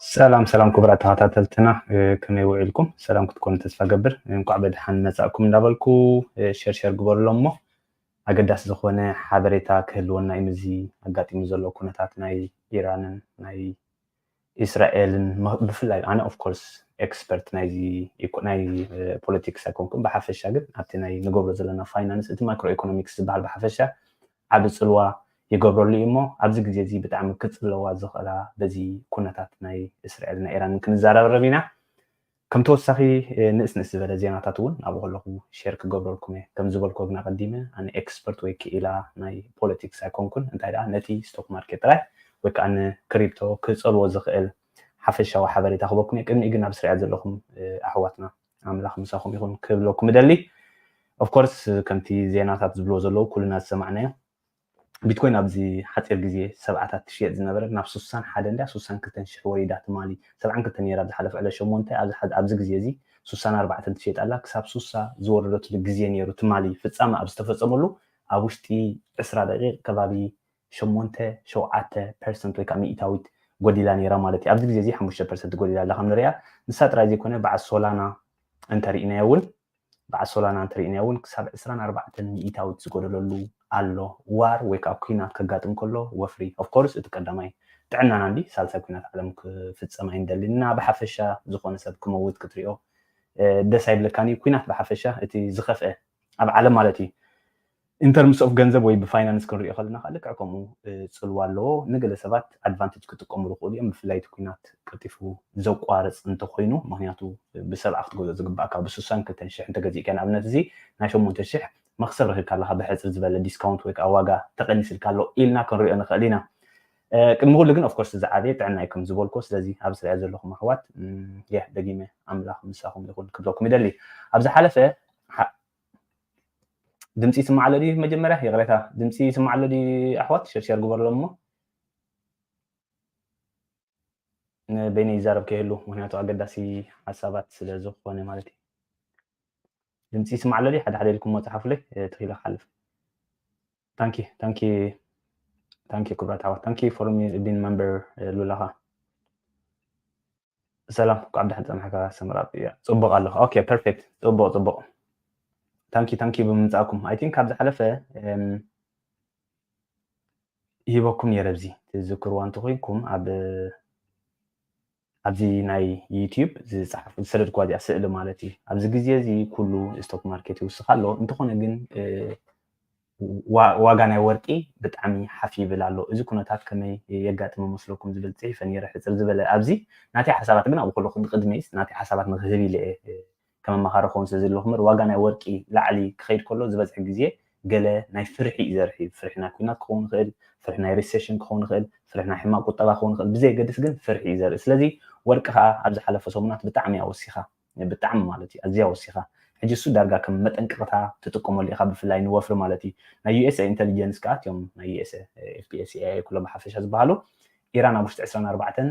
ሰላም ሰላም ክቡራት ተኸታተልትና፣ ከመይ ውዒልኩም? ሰላም ክትኮኑ ተስፋ ገብር። እንኳዕ በድሓን መጻእኩም እንዳበልኩ፣ ሸር ሸር ግበሩሎም እሞ ኣገዳሲ ዝኾነ ሓበሬታ ክህልወና እዩ። እዚ ኣጋጢሙ ዘሎ ኩነታት ናይ ኢራንን ናይ እስራኤልን፣ ብፍላይ ኣነ ኦፍኮርስ ኤክስፐርት ናይ ፖለቲክስ ኣይኮንኩም፣ ብሓፈሻ ግን ኣብቲ ናይ ንገብሮ ዘለና ፋይናንስ፣ እቲ ማክሮ ኢኮኖሚክስ ዝበሃል ብሓፈሻ ዓቢ ጽልዋ ይገብረሉ እዩ እሞ፣ ኣብዚ ግዜ እዚ ብጣዕሚ ክጽለዋ ዝኽእላ በዚ ኩነታት ናይ እስራኤል ናይ ኢራን ክንዘራረብ ኢና። ከም ተወሳኺ ንእስ ንእስ ዝበለ ዜናታት እውን ኣብኡ ከለኹ ሸር ክገብረልኩም እየ። ከም ዝበልኩ ግን ኣቐዲመ ኣነ ኤክስፐርት ወይ ክኢላ ናይ ፖለቲክስ ኣይኮንኩን፣ እንታይ ደኣ ነቲ ስቶክ ማርኬት ጥራይ ወይ ከዓ ንክሪፕቶ ክጸልዎ ዝኽእል ሓፈሻዊ ሓበሬታ ክበኩም እየ። ቅድሚኡ ግን ኣብ እስራኤል ዘለኹም ኣሕዋትና ኣምላኽ ምሳኹም ይኹን ክብለኩም እደሊ። ኦፍኮርስ ከምቲ ዜናታት ዝብልዎ ዘለዉ ኩልና ዝሰማዕናዮ ቢትኮይን ኣብዚ ሓፂር ግዜ ሰብዓታት ትሽየጥ ዝነበረ ናብ ሱሳን ሓደ እንድያ ሱሳን ክልተን ሽሕ ወሪዳ ትማሊ ሰብዓን ክልተን ነይራ ዝሓለፈ ዕለት ሸሞንተ ኣብዚ ግዜ እዚ ሱሳን ኣርባዕተን ትሽየጥ ኣላ ክሳብ ሱሳ ዝወረደትሉ ግዜ ነይሩ ትማሊ ፍፃመ ኣብ ዝተፈፀመሉ ኣብ ውሽጢ ዕስራ ደቂቕ ከባቢ ሸሞንተ ሸውዓተ ፐርሰንት ወይ ከዓ ሚእታዊት ጎዲላ ነይራ ማለት እዩ ኣብዚ ግዜ እዚ ሓሙሽተ ፐርሰንት ጎዲላ ኣላ ከም ንሪኣ ንሳ ጥራይ ዘይኮነ በዓል ሶላና እንተርኢናዮ እውን በዓል ሶላና እንተርኢናዮ እውን ክሳብ ዕስራን ኣርባዕተን ሚእታዊት ዝጎደለሉ ኣሎ ዋር ወይ ከዓ ኩናት ከጋጥም ከሎ ወፍሪ ኦፍኮርስ እቲ ቀዳማይ ጥዕናና እንዲ ሳልሳይ ኩናት ዓለም ክፍፀም ኣይንደልን ኢና ብሓፈሻ ዝኾነ ሰብ ክመውት ክትሪኦ ደስ ኣይብለካን እዩ ኩናት ብሓፈሻ እቲ ዝኸፍአ ኣብ ዓለም ማለት እዩ ኢንተርምስ ኦፍ ገንዘብ ወይ ብፋይናንስ ክንሪኦ ከለና ከዓ ልክዕ ከምኡ ፅልዋ ኣለዎ ንገለ ሰባት ኣድቫንቴጅ ክጥቀሙሉ ክእሉ እዮም ብፍላይ እቲ ኩናት ቀልጢፉ ዘቋርፅ እንተኮይኑ ምክንያቱ ብሰብዓ ክትገዝኦ ዝግባእካ ብስሳን ክልተን ሽሕ እንተገዚእካ ንኣብነት እዚ ናይ ሸሞንተ ሽሕ መክሰብ ረኪብካ ኣለካ ብሕፅር ዝበለ ዲስካውንት ወይ ከዓ ዋጋ ተቀኒስልካ ኣሎ ኢልና ክንሪኦ ንክእል ኢና ቅድሚ ኩሉ ግን ኦፍኮርስ ዝዓበየ ጥዕና እዩ ከም ዝበልኮ ስለዚ ኣብ ስሪያ ዘለኹም ኣሕዋት የ ደጊመ ኣምላኽ ምሳኹም ይኹን ክብለኩም ይደሊ ኣብ ዝሓለፈ ድምፂ ይስማዕ ኣሎ ድዩ መጀመርያ ይቅሬታ ድምፂ ይስማዕ ኣሎ ድዩ ኣሕዋት ሸርሸር ግበርሎም እሞ በይነ ይዛረብ ከይህሉ ምክንያቱ ኣገዳሲ ሓሳባት ስለ ዝኾነ ማለት እዩ ድምፂ ይስማዕ ኣሎ ድዩ ሓደ ሓደ ኢልኩም መፅሓፉለይ ትኽኢለ ክሓልፍ ታንኪ ታንኪ ታንኪ ክብራት ሓዋት ታንኪ ፎር ቢን መንበር ሉላኻ ሰላም ኳ ዓብዲ ሓንቲ ፀናሕካ ሰምራብ እያ ፅቡቅ ኣለካ ኦኬ ፐርፌክት ፅቡቅ ፅቡቅ ታንኪ ታንኪ ብምምፃእኩም ኣይ ቲንክ ካብ ዝሓለፈ ሂበኩም ነይረ ኣብዚ ትዝክርዋ እንተኮይንኩም ኣብ ኣብዚ ናይ ዩቲዩብ ዝፀሓፍ ዝሰደድኩዋ እዚኣ ስእሊ ማለት እዩ ኣብዚ ግዜ እዚ ኩሉ ስቶክ ማርኬት ይውስኽ ኣሎ እንተኾነ ግን ዋጋ ናይ ወርቂ ብጣዕሚ ሓፍ ይብል ኣሎ እዚ ኩነታት ከመይ የጋጥመ መስለኩም ዝብል ፅሒፈ ነይረ ሕፅር ዝበለ ኣብዚ ናተይ ሓሳባት ግን ኣብኡ ከለኩ ብቅድመይስ ናተይ ሓሳባት ንክህብ ኢለ እየ ከመማኻሪ ክኸውን ስለ ዘለኹ እምበር ዋጋ ናይ ወርቂ ላዕሊ ክኸይድ ከሎ ዝበዝሕ ግዜ ገለ ናይ ፍርሒ እዩ ዘርሒ ፍርሒ ናይ ኩናት ክኸውን ይኽእል ፍርሒ ናይ ሪሴሽን ክኸውን ይኽእል ፍርሒ ናይ ሕማቅ ቁጠባ ክኸውን ይኽእል ብዘየገድስ ግን ፍርሒ እዩ ዘርኢ ስለዚ ወርቂ ከዓ ኣብ ዝሓለፈ ሰሙናት ብጣዕሚ እያ ወሲኻ ብጣዕሚ ማለት እዩ ኣዝያ ወሲኻ ሕጂ እሱ ዳርጋ ከም መጠንቀቕታ ትጥቀመሉ ኢኻ ብፍላይ ንወፍሪ ማለት እዩ ናይ ዩኤስኤ ኢንቴሊጀንስ ከዓ እትዮም ናይ ዩኤስኤ ኤፍፒኤስኤ ኩሎም ብሓፈሻ ዝበሃሉ ኢራን ኣብ ውሽጢ ዕስራን ኣርባዕተን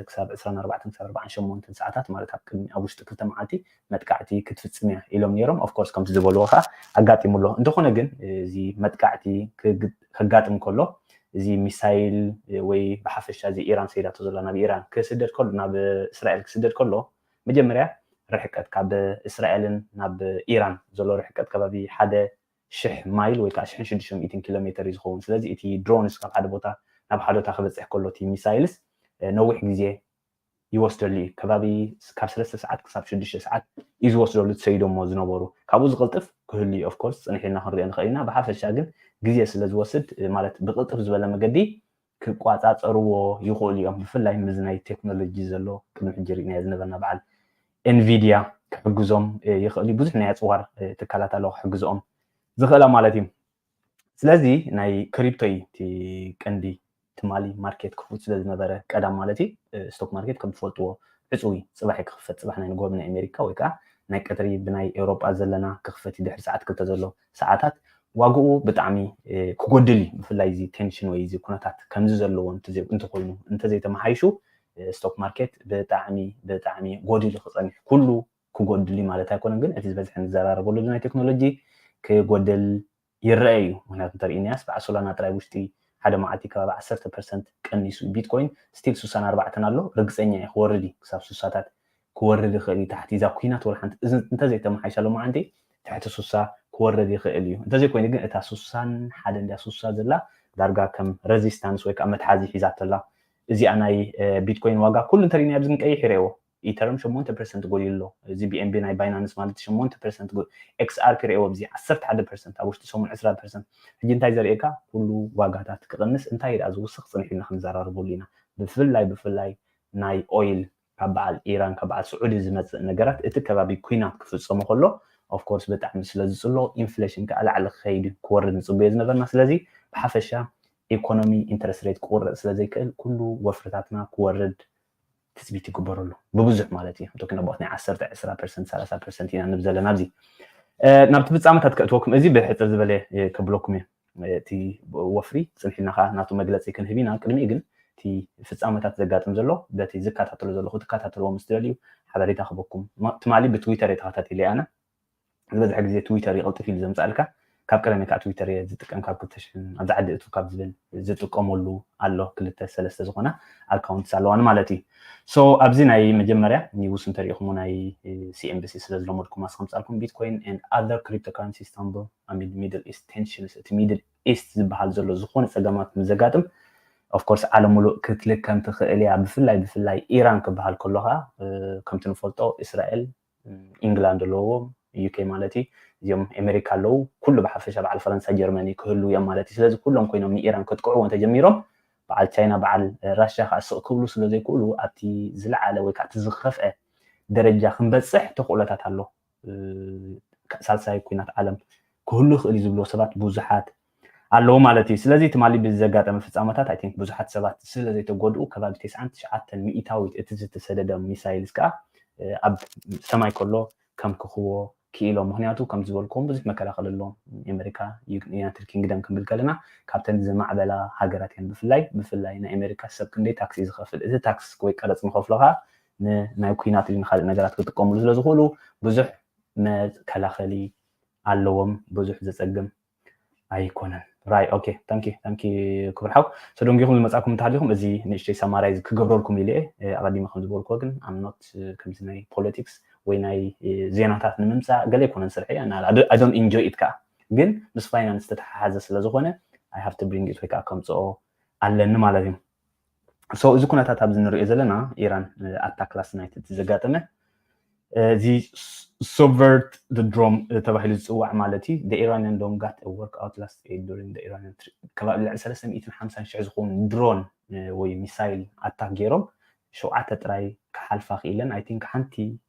ክሳብ ዕስራን ኣርባዕተን ክሳብ ኣርባዓን ሸሞንተን ሰዓታት ማለት ኣብ ቅድሚ ኣብ ውሽጢ ክልተ መዓልቲ መጥቃዕቲ ክትፍፅም እያ ኢሎም ነይሮም። ኦፍኮርስ ከምቲ ዝበልዎ ከዓ ኣጋጢሙ ኣሎ። እንተኾነ ግን እዚ መጥቃዕቲ ከጋጥም ከሎ እዚ ሚሳይል ወይ ብሓፈሻ እዚ ኢራን ሰይዳቶ ዘላ ናብ ኢራን ክስደድ ከሎ ናብ እስራኤል ክስደድ ከሎ መጀመርያ ርሕቀት ካብ እስራኤልን ናብ ኢራን ዘሎ ርሕቀት ከባቢ ሓደ ሽሕ ማይል ወይ ከዓ ሽሕን ሽዱሽተ ሚእትን ኪሎ ሜተር እዩ ዝኸውን። ስለዚ እቲ ድሮንስ ካብ ሓደ ቦታ ናብ ሓደ ቦታ ክበፅሕ ከሎ እቲ ሚሳይልስ ነዊሕ ግዜ ይወስደሉ እዩ። ከባቢ ካብ ሰለስተ ሰዓት ክሳብ ሽዱሽተ ሰዓት እዩ ዝወስደሉ እቲ ሰይዶሞ ዝነበሩ። ካብኡ ዝቕልጥፍ ክህሉ እዩ። ኦፍኮርስ ፅንሕ ኢልና ክንሪኦ ንኽእል ኢና። ብሓፈሻ ግን ግዜ ስለ ዝወስድ ማለት ብቕልጥፍ ዝበለ መገዲ ክቋፃፀርዎ ይኽእሉ እዮም። ብፍላይ ምዚ ናይ ቴክኖሎጂ ዘሎ ቅድሚ ሕጂ ርኢናዮ ዝነበርና በዓል ኤንቪድያ ክሕግዞም ይኽእል እዩ። ብዙሕ ናይ ኣፅዋር ትካላት ኣለዉ ክሕግዝኦም ዝኽእላ ማለት እዩ። ስለዚ ናይ ክሪፕቶ እዩ እቲ ቀንዲ ትማሊ ማርኬት ክፉት ስለ ዝነበረ ቀዳም ማለት እዩ ስቶክ ማርኬት ከም ትፈልጥዎ ዕፁው እዩ። ፅባሕ ክኽፈት ፅባሕ ናይ ንጎሆ ብናይ ኣሜሪካ ወይ ከዓ ናይ ቀትሪ ብናይ ኤውሮጳ ዘለና ክኽፈት እዩ ድሕሪ ሰዓት ክልተ ዘሎ ሰዓታት ዋግኡ ብጣዕሚ ክጎድል እዩ። ብፍላይ እዚ ቴንሽን ወይ እዚ ኩነታት ከምዚ ዘለዎ እንተዘይ- እንተኮይኑ እንተዘይተመሓይሹ ስቶክ ማርኬት ብጣዕሚ ብጣዕሚ ጎዲሉ ክፀንሕ ኩሉ ክጎድል እዩ ማለት ኣይኮነን፣ ግን እቲ ዝበዝሐ ንዘራረበሉ ናይ ቴክኖሎጂ ክጎድል ይረአ እዩ። ምክንያቱ እንተርኢናያስ በዓል ሶላና ጥራይ ውሽጢ ሓደ መዓልቲ ከባቢ ዓሰርተ ፐርሰንት ቀኒሱ። ቢትኮይን ስቲል ሱሳን ኣርባዕተን ኣሎ፣ ርግፀኛ እየ ክወርድ እዩ፣ ክሳብ ሱሳታት ክወርድ ይኽእል እዩ ታሕቲ። እዛ ኩናት ወላ ሓንቲ እዚ እንተዘይተመሓይሻ ሎማዓንቲ ትሕቲ ሱሳ ክወርድ ይኽእል እዩ። እንተዘይኮይኑ ግን እታ ሱሳን ሓደ እንድያ ሱሳ ዘላ ዳርጋ ከም ረዚስታንስ ወይ ከዓ መትሓዚ ሒዛቶ ኣላ። እዚኣ ናይ ቢትኮይን ዋጋ ኩሉ እንተሪእናዮ ኣብዚ ግን ቀይሕ ይርእዎ። ኢተርም ሸሞንተ ፐርሰንት ጎዲሉ ኣሎ። እዚ ቢኤንቢ ናይ ባይናንስ ማለት ሸሞንተ ፐርሰንት፣ ኤክስኣርፒ ርእዎ ኣብዚ ዓሰርተ ሓደ ፐርሰንት፣ ኣብ ውሽጢ ሰሙን ዕስራ ፐርሰንት። ሕጂ እንታይ ዘርእየካ? ኩሉ ዋጋታት ክቕንስ፣ እንታይ ደኣ ዝውስኽ ጽንሕ ኢልና ክንዘራረበሉ ኢና። ብፍላይ ብፍላይ ናይ ኦይል ካብ በዓል ኢራን ካብ በዓል ስዑዲ ዝመፅእ ነገራት እቲ ከባቢ ኩናት ክፍፀሙ ከሎ ኦፍኮርስ ብጣዕሚ ስለ ዝፅሎ ኢንፍሌሽን ከዓ ላዕሊ ክኸይድ ክወርድ ንፅበዮ ዝነበርና። ስለዚ ብሓፈሻ ኢኮኖሚ ኢንተረስት ሬት ክቁረፅ ስለ ዘይክእል ኩሉ ወፍርታትና ክወርድ ትፅቢት ይግበረሉ ብብዙሕ ማለት እዩ። ቶኪን ኣባት ናይ ዓሰርተ ዕስራ ፐርሰንት ሰላሳ ፐርሰንት ኢና ንብ ዘለና ኣብዚ ናብቲ ፍፃመታት ከእትወኩም እዚ ብሕፅር ዝበለ ከብለኩም እየ። እቲ ወፍሪ ፅንሒልና ከዓ ናቱ መግለፂ ክንህብ ኢና። ቅድሚኡ ግን እቲ ፍፃመታት ዘጋጥም ዘሎ በቲ ዝከታተሎ ዘለኹ ትከታተልዎ ምስ ትደልዩ ሓበሬታ ክበኩም። ትማሊ ብትዊተር እየ ተኸታቲለ ኣነ። ዝበዝሐ ግዜ ትዊተር ይቕልጥፍ ኢሉ ዘምፃልካ። ካብ ቀደመ ከዓ ትዊተር እየ ዝጥቀም፣ ካብ ክልተ ሽሕን ኣብዚ ዓዲ እቱ ካብ ዝብል ዝጥቀመሉ ኣሎ፣ ክልተ ሰለስተ ዝኾና ኣካውንትስ ኣለዋኒ ማለት እዩ። ሶ ኣብዚ ናይ መጀመርያ ኒውስ እንተሪኢኹሞ ናይ ሲኤንቢሲ ስለ ዝለመድኩም ኣስከምፃልኩም፣ Bitcoin and other cryptocurrencies tumble amid Middle East tensions። እቲ ሚድል ኢስት ዝበሃል ዘሎ ዝኾነ ፀገማት ምስ ዘጋጥም ኦፍኮርስ ዓለም ሙሉእ ክትልከም ትኽእል እያ። ብፍላይ ብፍላይ ኢራን ክበሃል ከሎ ከዓ ከምቲ ንፈልጦ እስራኤል ኢንግላንድ ኣለዎም፣ ዩኬ ማለት እዩ። እዚኦም ኣሜሪካ ኣለዉ፣ ኩሉ ብሓፈሻ በዓል ፈረንሳ ጀርመኒ ክህሉ እዮም ማለት እዩ። ስለዚ ኩሎም ኮይኖም ንኢራን ከጥቅዕዎ እንተጀሚሮም በዓል ቻይና በዓል ራሽያ ከዓ ስቕ ክብሉ ስለ ዘይክእሉ ኣብቲ ዝለዓለ ወይ ከዓ እቲ ዝኸፍአ ደረጃ ክንበፅሕ ተኽእሎታት ኣሎ። ሳልሳይ ኩናት ዓለም ክህሉ ይኽእል እዩ ዝብልዎ ሰባት ብዙሓት ኣለዉ ማለት እዩ። ስለዚ ትማሊ ብዘጋጠመ ፍፃመታት ኣይ ቲንክ ብዙሓት ሰባት ስለ ዘይተጎድኡ ከባቢ ተስዓን ትሽዓተን ሚእታዊት እቲ ዝተሰደደ ሚሳይልስ ከዓ ኣብ ሰማይ ከሎ ከም ክኽዎ ክኢሎም። ምክንያቱ ከም ዝበልኩም ብዙሕ መከላኸሊ ኣለዎም። ኣሜሪካ፣ ዩናይትድ ኪንግደም ክንብል ከለና ካብተን ዝማዕበላ ሃገራት እየን። ብፍላይ ብፍላይ ናይ ኣሜሪካ ሰብ ክንደይ ታክስ እዩ ዝኸፍል? እቲ ታክስ ወይ ቀረፅ ንኸፍሎ ከዓ ንናይ ኩናት ድዩ ንካልእ ነገራት ክጥቀምሉ ስለ ዝኽእሉ ብዙሕ መከላኸሊ ኣለዎም። ብዙሕ ዘፀግም ኣይኮነን። ራይ ኦኬ ታንኪ ታንኪ ክብር ሓው። ሰደንጊኹም ዝመፃኩም እንተሃሊኹም እዚ ንእሽተይ ሳማራይዝ ክገብረልኩም ኢለ እየ። ኣቐዲመ ከም ዝበልኩዎ ግን ኣምኖት ከምዚ ናይ ፖለቲክስ ወይ ናይ ዜናታት ንምምፃእ ገለ ኣይኮነን ስርሐይ። I don't enjoy it ከዓ ግን ምስ ፋይናንስ ዝተተሓሓዘ ስለ ዝኾነ I have to bring it ወይ ከዓ ከምፅኦ ኣለኒ ማለት እዩ። So እዚ ኩነታት ኣብዚ ንሪኦ ዘለና ኢራን ኣታክ ላስት ናይት እቲ ዘጋጠመ እዚ subvert the drone ተባሂሉ ዝፅዋዕ ማለት እዩ። The Iranian drone got a workout last eight during the Iranian ከባቢ ልዕሊ ሰለስተ ሚእትን ሓምሳን ሽሕ ዝኾኑ ድሮን ወይ ሚሳይል ኣታክ ገይሮም ሸውዓተ ጥራይ ክሓልፋ ክኢለን። ኣይ ቲንክ ሓንቲ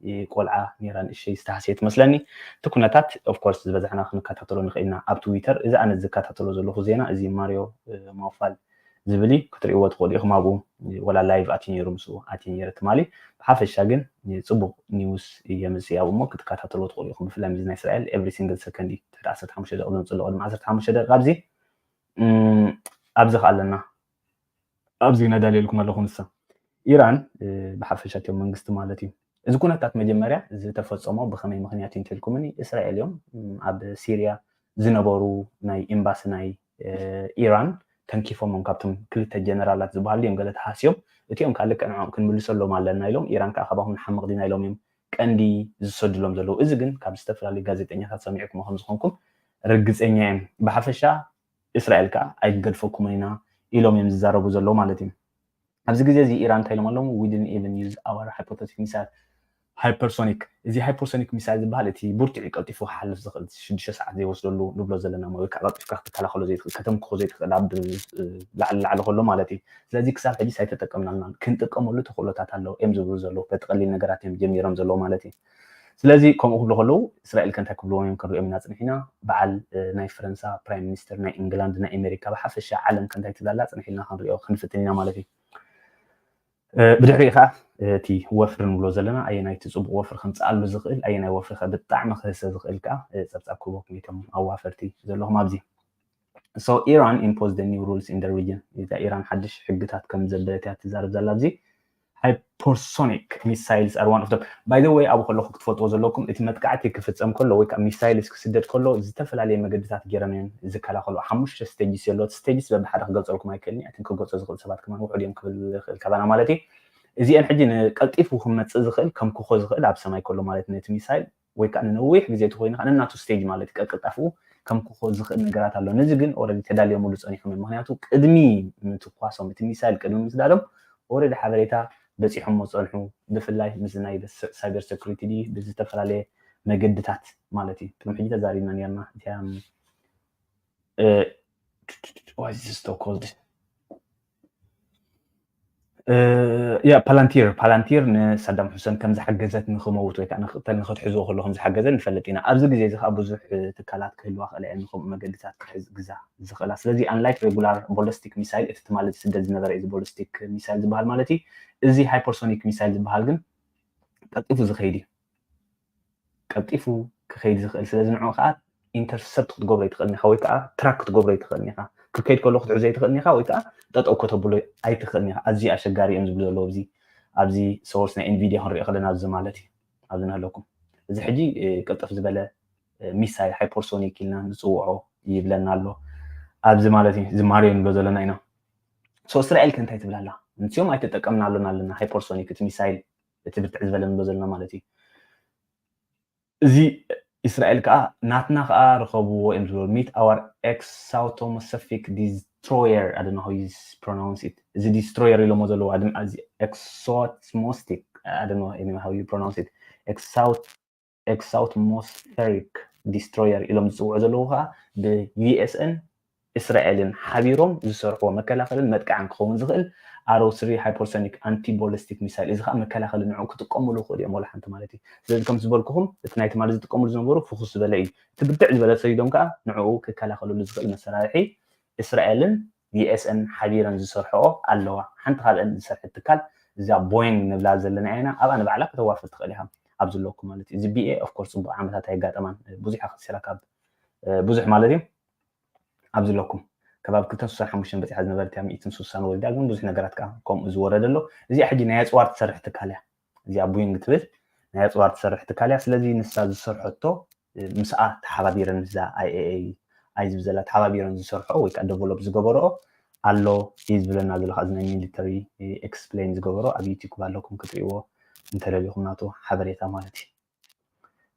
ቆልዓ ነይራ ንእሸይ ዝተሃስየ ትመስለኒ። እቲ ኩነታት ኦፍኮርስ ዝበዝሕና ክንከታተሎ ንኽእልና ኣብ ትዊተር እዚ ኣነ ዝከታተሎ ዘለኹ ዜና እዚ ማሪዮ ማውፋል ዝብል እዩ። ክትርእይዎ ትኽእሉ ኢኹም ኣብኡ። ወላ ላይቭ ኣትዩ ነይሩ ምስኡ ኣትዩ ነይረ ትማሊ። ብሓፈሻ ግን ፅቡቕ ኒውስ የምፅእ ኣብኡ እሞ ክትከታተልዎ ትኽእሉ ኢኹም። ብፍላይ እዚ ናይ እስራኤል ኤቭሪ ሲንግል ሰከንድ እዩ። ትሕቲ ዓሰርተ ሓሙሽተ ደቂቕ ዘምፅእ ኣሎ። ቅድሚ ዓሰርተ ሓሙሽተ ደቂቕ ኣብዚ ኣብዚ ከ ኣለና ኣብዚ ነዳልየልኩም ኣለኹ። ንሳ ኢራን ብሓፈሻ እቲኦም መንግስቲ ማለት እዩ። እዚ ኩነታት መጀመርያ ዝተፈፀሞ ብኸመይ ምኽንያት እዩ እንተልኩምኒ እስራኤል እዮም ኣብ ሲርያ ዝነበሩ ናይ ኤምባሲ ናይ ኢራን ተንኪፎሞም ካብቶም ክልተ ጀነራላት ዝበሃሉ እዮም ገለ ተሃስዮም። እቲኦም ከዓ ልክዕ ንዕኦም ክንምልሰሎም ኣለና ኢሎም ኢራን ከዓ ካባኹም ንሓምቕ ዲና ኢሎም እዮም ቀንዲ ዝሰድሎም ዘለዉ። እዚ ግን ካብ ዝተፈላለዩ ጋዜጠኛታት ሰሚዕኩሞ ከም ዝኾንኩም ርግፀኛ እዮም። ብሓፈሻ እስራኤል ከዓ ኣይገድፈኩምን ኢና ኢሎም እዮም ዝዛረቡ ዘለዉ ማለት እዩ። ኣብዚ ግዜ እዚ ኢራን እንታይ ኢሎም ኣለዉ? We didn't even use our hypothetical missile hypersonic። እዚ ሃይፐርሶኒክ ሚሳይል ዝበሃል እቲ ብርቱዕ እዩ ቀልጢፉ ክሓልፍ ዝኽእል ሽዱሽተ ሰዓት ዘይወስደሉ ንብሎ ዘለና ወይ ከዓ ቀልጢፍካ ክትከላኸሎ ዘይትኽእል ከተምክኾ ዘይትኽእል ኣብ ላዕሊ ላዕሊ ከሎ ማለት እዩ። ስለዚ ክሳብ ሕጂስ ኣይተጠቀምናልናን ክንጥቀመሉ ተኽእሎታት ኣለዉ እዮም ዝብሉ ዘለዉ። በቲ ቀሊል ነገራት እዮም ጀሚሮም ዘለዉ ማለት እዩ። ስለዚ ከምኡ ክብሉ ከለዉ እስራኤል ከ እንታይ ክብልዎም እዮም ክንሪኦም ኢና ፅንሒና። በዓል ናይ ፈረንሳ ፕራይም ሚኒስተር ናይ ኢንግላንድ ናይ ኣሜሪካ ብሓፈሻ ዓለም ከ እንታይ ትብላላ ፅንሒልና ክንሪኦ ክንፍትን ኢና ማለት እዩ። ብድሕሪኡ ከዓ እቲ ወፍሪ ንብሎ ዘለና ኣየናይ እቲ ፅቡቅ ወፍሪ ከምፅኣሉ ዝኽእል ኣየናይ ወፍሪ ከ ብጣዕሚ ክህሰ ዝኽእል ከዓ ፀብፃብ ክህበኩም እቶም ኣዋፈርቲ ዘለኹም ኣብዚ። So Iran imposed the new rules in the region። እዛ ኢራን ሓድሽ ሕግታት ከም ዘበለት እያ ትዛረብ ዘላ ኣብዚ። Hypersonic missiles are one of them. By the way, ኣብኡ ከለኹ ክትፈልጥዎ ዘለኩም፣ እቲ መጥቃዕቲ ክፍጸም ከሎ ወይ ከዓ ሚሳይልስ ክስደድ ከሎ ዝተፈላለየ መገድታት ገይረን እየን ዝከላኸሉ። ሓሙሽተ ስቴጅስ የሎ። ስቴጅስ በብሓደ ክገልጸልኩም ኣይክእልን እየ። ክገልጾ ዝኽእል ሰባት ከማን ውሑድ እዮም ክብል ይኽእል ካባና ማለት እዩ። እዚአን ሕጂ ንቀልጢፉ ክመጽእ ዝኽእል ከም ኩኾ ዝኽእል ኣብ ሰማይ ከሎ ማለት ነቲ ሚሳይል ወይ ከዓ ንነዊሕ ግዜ እቲ ኮይኑ ከዓ ነናቱ ስቴጅ ማለት እዩ። ቀልጣፍኡ ከም ክኾ ዝኽእል ነገራት ኣሎ። ነዚ ግን ኦረዲ ተዳልዮምሉ ጸኒሖም እዮም። ምክንያቱ ቅድሚ ምትኳሶም እቲ ሚሳይል ቅድሚ ምስዳዶም ኦረዲ ሓበሬታ በፂሖም ዝፀንሑ ብፍላይ ምስ ናይ ሳይበር ሴኩሪቲ ድዩ ብዝተፈላለየ መገድታት ማለት እዩ። ቅድሚ ሕጂ ተዛሪብና ነርና እቲያ ያ ፓላንቲር ፓላንቲር ንሳዳም ሑሰን ከም ዝሓገዘት ንክመውት ወይ ከዓ ንክቅተል ንክትሕዝዎ ከሎ ከም ዝሓገዘ ንፈልጥ ኢና። ኣብዚ ግዜ እዚ ከዓ ብዙሕ ትካላት ክህልዋ ክእለ እየን ንከምኡ መገድታት ክሕዝ ግዛ ዝኽእላ። ስለዚ ኣንላይክ ሬጉላር ቦለስቲክ ሚሳይል እቲ ትማሊ ዝስደድ ዝነበረ እዚ ቦለስቲክ ሚሳይል ዝበሃል ማለት እዩ። እዚ ሃይፐርሶኒክ ሚሳይል ዝበሃል ግን ቀልጢፉ ዝኸይድ እዩ። ቀልጢፉ ክኸይድ ዝኽእል ስለዚ ንዑ ከዓ ኢንተርሰፕት ክትገብሮ ይትኽእል ኢኻ ወይ ከዓ ትራክ ክትገብሮ ይትኽእል ኢኻ። ክከይድ ከሎ ክትሕዞ ይትኽእል ኢኻ ወይ ከዓ ጠጠው ከተብሎ ኣይትኽእል ኢኻ። ኣዝዩ ኣሸጋሪ እዮም ዝብሉ ዘለዉ ኣብዚ ኣብዚ ሶርስ ናይ ኤንቪዲያ ክንሪኦ ከለና ኣብዚ ማለት እዩ። ኣብዚ ንህለኩም እዚ ሕጂ ቅልጥፍ ዝበለ ሚሳይል ሃይፐርሶኒክ ኢልና ንፅውዖ ይብለና ኣሎ ኣብዚ ማለት እዩ። ዝማሬ ንብሎ ዘለና ኢና። ሶ እስራኤል ከ እንታይ ትብላላ? ንስዮም ኣይተጠቀምናሉን ኣለና ሃይፐርሶኒክ እቲ ሚሳይል እቲ ብርትዕ ዝበለ ንብሎ ዘለና ማለት እዩ። እዚ እስራኤል ከዓ ናትና ከዓ ርኸብዎ እዮም ዝብሉ meet our exotomospheric destroyer I don't know how you pronounce it እዚ destroyer ኢሎሞ ዘለዎ ድማ እዚ exotomospheric I don't know how you pronounce it exotomospheric destroyer ኢሎም ዝፅውዑ ዘለዉ ከዓ ብ ዩኤስን እስራኤልን ሓቢሮም ዝሰርሕዎ መከላኸልን መጥቃዕን ክኸውን ዝኽእል ኣሮ ስሪ ሃይፐርሶኒክ ኣንቲ ቦለስቲክ ሚሳይል እዚ ከዓ መከላኸሊ ንዑ ክጥቀሙሉ ይኽእሉ እዮም ወላ ሓንቲ ማለት እዩ። ስለዚ ከም ዝበልኩኹም እቲ ናይ ትማሊ ዝጥቀሙሉ ዝነበሩ ፍኹስ ዝበለ እዩ። እቲ ብድዕ ዝበለ ሰዲዶም ከዓ ንዕኡ ክከላኸሉሉ ዝኽእል መሰራርሒ እስራኤልን ዩኤስን ሓቢረን ዝሰርሕኦ ኣለዋ። ሓንቲ ካብአን ዝሰርሐት ትካል እዛ ቦይንግ ንብላ ዘለና ኢና። ኣብኣ ንባዕላ ከተዋፍር ትኽእል ኢኻ ኣብ ዘለኩም ማለት እዩ። እዚ ቢኤ ኦፍኮርስ ፅቡቅ ዓመታት ኣይጋጠማን ብዙሕ ከሲራ ካብ ብዙሕ ማለት እዩ። ኣብዚ ኣለኩም ከባቢ ክልተ ሽሕን ሱሳን ሓሙሽተን በፂሓ ዝነበረት እያ ሚእትን ሱሳን ወሪዳ ግን ብዙሕ ነገራት ከዓ ከምኡ ዝወረደ ኣሎ። እዚኣ ሕጂ ናይ ኣፅዋር ትሰርሕ ትካል እያ። እዚኣ ቦይንግ ትብል ናይ ኣፅዋር ትሰርሕ ትካል እያ። ስለዚ ንሳ ዝሰርሐቶ ምስኣ ተሓባቢረን ምስዛ ኣይኤኤ ኣይዚ ብዘላ ተሓባቢረን ዝሰርሖ ወይ ከዓ ደቨሎፕ ዝገበረኦ ኣሎ እዩ ዝብለና ዘሎ። እዚ ናይ ሚሊተሪ ኤክስፕሌን ዝገበሮ ኣብ ዩቲዩብ ኣለኩም ክትሪእዎ እንተደሊኹም ናቱ ሓበሬታ ማለት እዩ።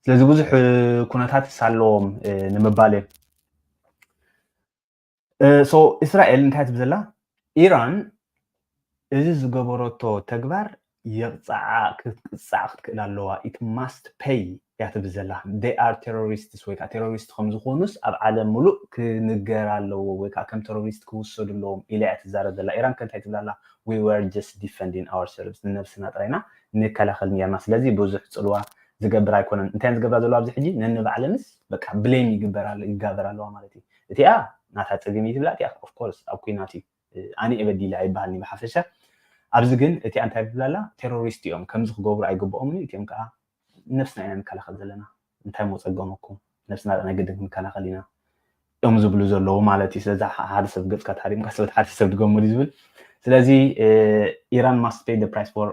ስለዚ ብዙሕ ኩነታት ኣለዎም ንምባል እዮም። ሶ እስራኤል እንታይ ትብል ዘላ ኢራን እዚ ዝገበረቶ ተግባር የቕፃዓ ክትቅፃዕ ክትክእል ኣለዋ it must pay እያ ትብል ዘላ። They are terrorists ወይ ከዓ ቴሮሪስት ከም ዝኾኑስ ኣብ ዓለም ሙሉእ ክንገር ኣለዎ ወይ ከዓ ከም ቴሮሪስት ክውሰዱ ኣለዎም ኢላ እያ ትዛረብ ዘላ። ኢራን ከ እንታይ ትብል ኣላ? We were just defending ourselves ንነብስና ጥራይና ንከላኸል ነርና። ስለዚ ብዙሕ ፅልዋ ዝገብር ኣይኮነን። እንታይ ዝገብራ ዘለዋ ኣብዚ ሕጂ ነንባዕለንስ በቃ ብሌም ይግበር ይጋበር ኣለዋ ማለት እዩ። እቲኣ ናታ ፀገም እዩ ትብላ እቲኣ ኦፍኮርስ ኣብ ኩናት እዩ ኣነ እየ በዲለ ኣይበሃልኒ ብሓፈሻ። ኣብዚ ግን እቲኣ እንታይ ትብላላ ቴሮሪስት እዮም ከምዚ ክገብሩ ኣይግብኦምን እዩ እቲኦም ከዓ ነብስና ኢና ንከላኸል ዘለና እንታይ ሞ ፀገመኩም ነብስና ናይ ግድን ክንከላኸል ኢና እዮም ዝብሉ ዘለዉ ማለት እዩ። ስለዚ ሓደ ሰብ ገፅካ ተሃሪምካ ስበት ሓደ ሰብ ድገመሉ ዝብል ስለዚ ኢራን must pay the price for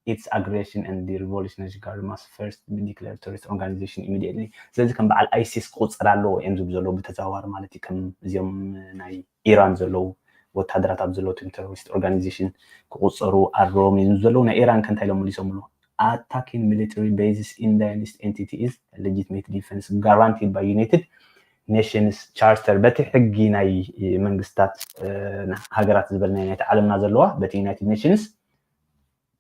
its aggression and the revolutionary guard must first be declared terrorist organization immediately። ስለዚ ከም በዓል ኣይሲስ ክቁፀር ኣለዎ እዮም ዝብሉ ዘለዉ ብተዘዋዋሪ ማለት እዩ። ከም እዚኦም ናይ ኢራን ዘለዉ ወታደራት ኣብ ዘለዉ ቴሮሪስት ኦርጋናይዜሽን ክቁፀሩ ኣለዎም እዮም ዘለዉ። ናይ ኢራን ከ እንታይ ኢሎም መሊሶምሉ? Attacking military bases in Zionist entity is legitimate defense guaranteed by United Nations Charter። በቲ ሕጊ ናይ መንግስታት ሃገራት ዝበልናዮ ናይቲ ዓለምና ዘለዋ በቲ ዩናይትድ ኔሽንስ